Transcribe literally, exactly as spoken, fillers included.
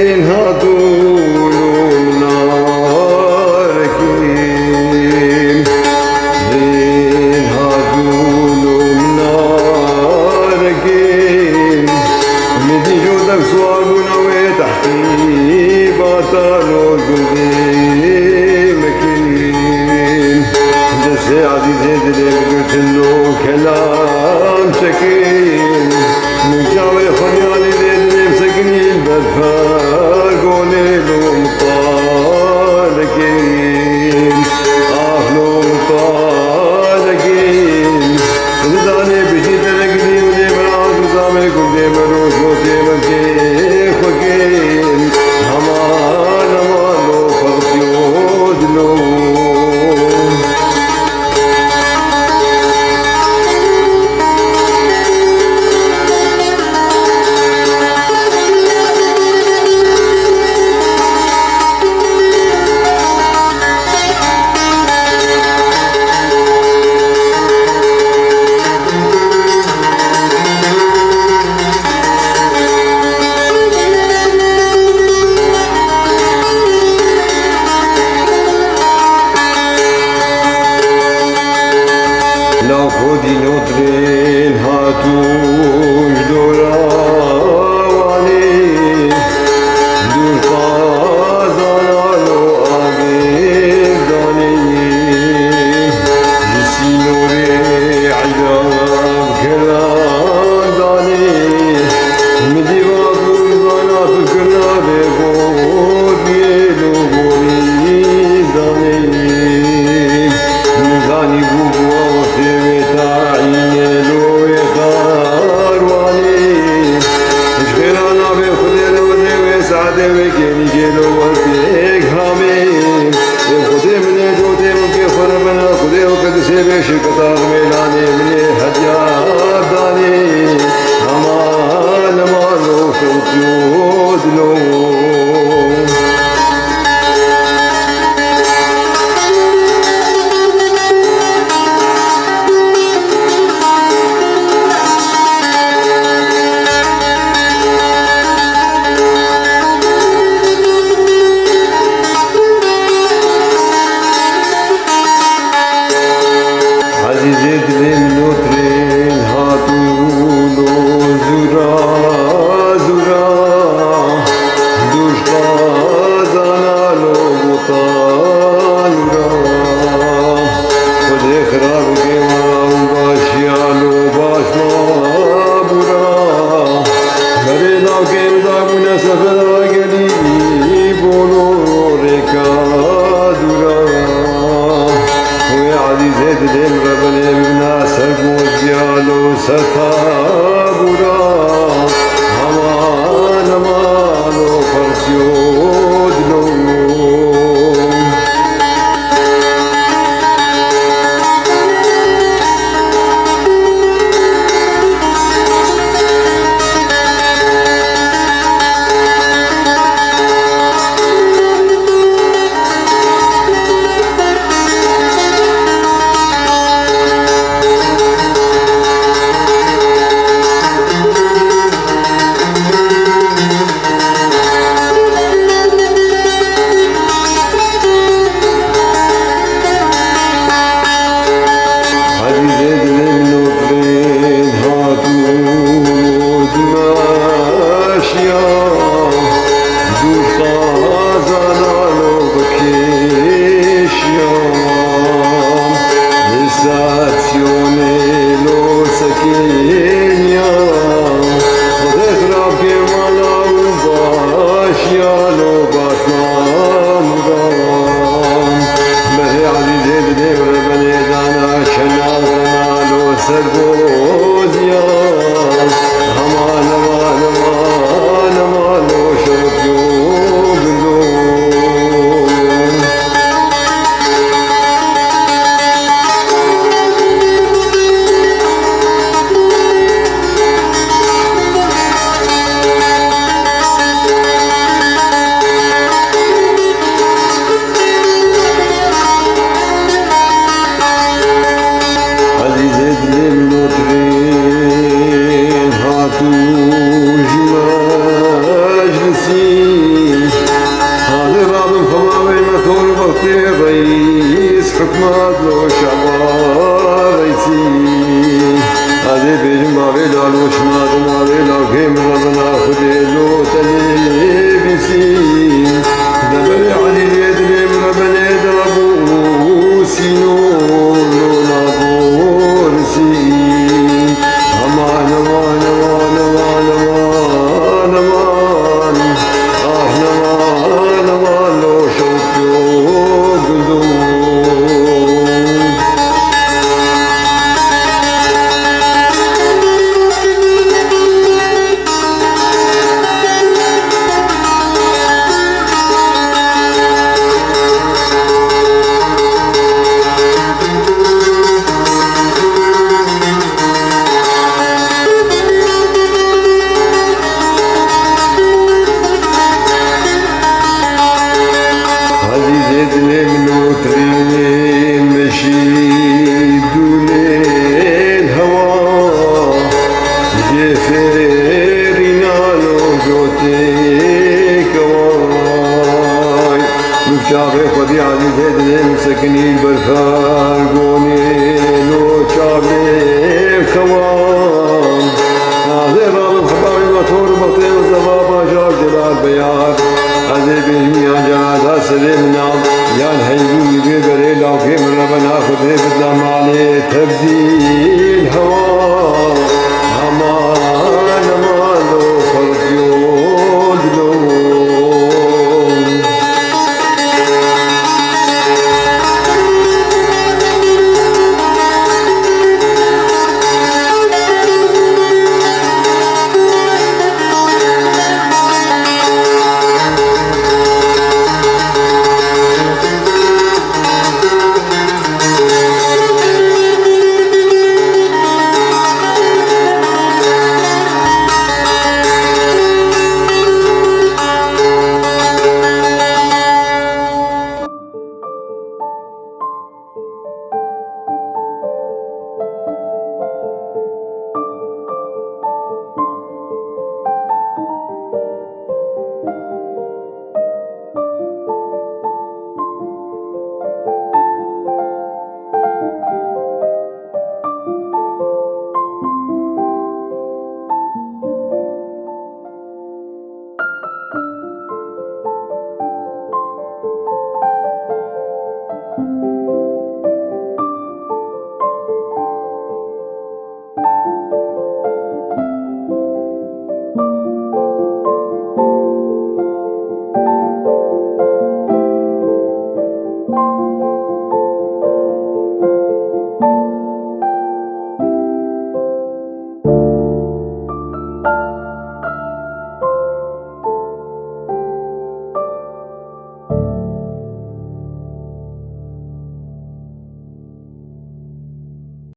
Hên hatûn û min narekîn. Hên hatûn û min narekîn. Min dî jo deng suwar bûna wê tehtîbatan û gundê mekinîn. Destê ezîzê dilê min girtin û kelam çekin. Min çavê xwe niyanî dê dilê min sekinîn. Berfer gonê lo mutalekîn. Ah lo mutalekîn. Didanê bijî te ne gidî û dê min az û zamê gundê min û gotê min kê xwe kên. Heman heman lo ferqyo dilo. Law xwedî notrên hatûn ji dora Wanê, dûr qazanan û agir danê. Ji sînorê ecab keran danê. Min dî va bû zana tu kirna bê bo diyê lo borî danê. Min zanî bû bû wextê wê tayînê lo wê karwanê. Ji xêra navê Xwedê re wezê wê saetê wê kênî kê lo wezê hamê. Ê Xwedê min ê cotê min kê xwe re bena Xwedê û qedisê bê şirketa mêlanê min ê hediya danê. Heman heman lo şewtiyo dilo. Ezîzê dilê min notrên hatûn û zûra zûra. Dûşka zanalo botan ra. Xwedê xira bike wan û başiya lo baş ma bûra. Berê navkê min da bûne sefera gelî bolo rêka dûra. Wê ezîzê dilê min re belê bibina ser gotiya lo ser tabûra. Heman heman o persiyo dilo. Min Rebena Xwedê lo tenê bîsîn. Deberê Elîzê dilê min Rebenê de bû sîno lo naborsîn. Aman, aman, aman, aman, aman, aman. Ah, aman, aman, lo şewk lo gundû. Ezîzê dilê min û tirînê min şî dûnên hewa. Jê fêrî nalo jotê keway. Min çavê xwedî ezîzê dilê min sekinî ber fergonê lo çavê xewa. Ez ê rabim xebaxî me tor û bextê min zeva bajar celal beyar. Ez ê bêjim yan cana da serê min a, yan heyvî wî bê berê lawkê min Rebena Xwedê bidna malê tebdîl hewa.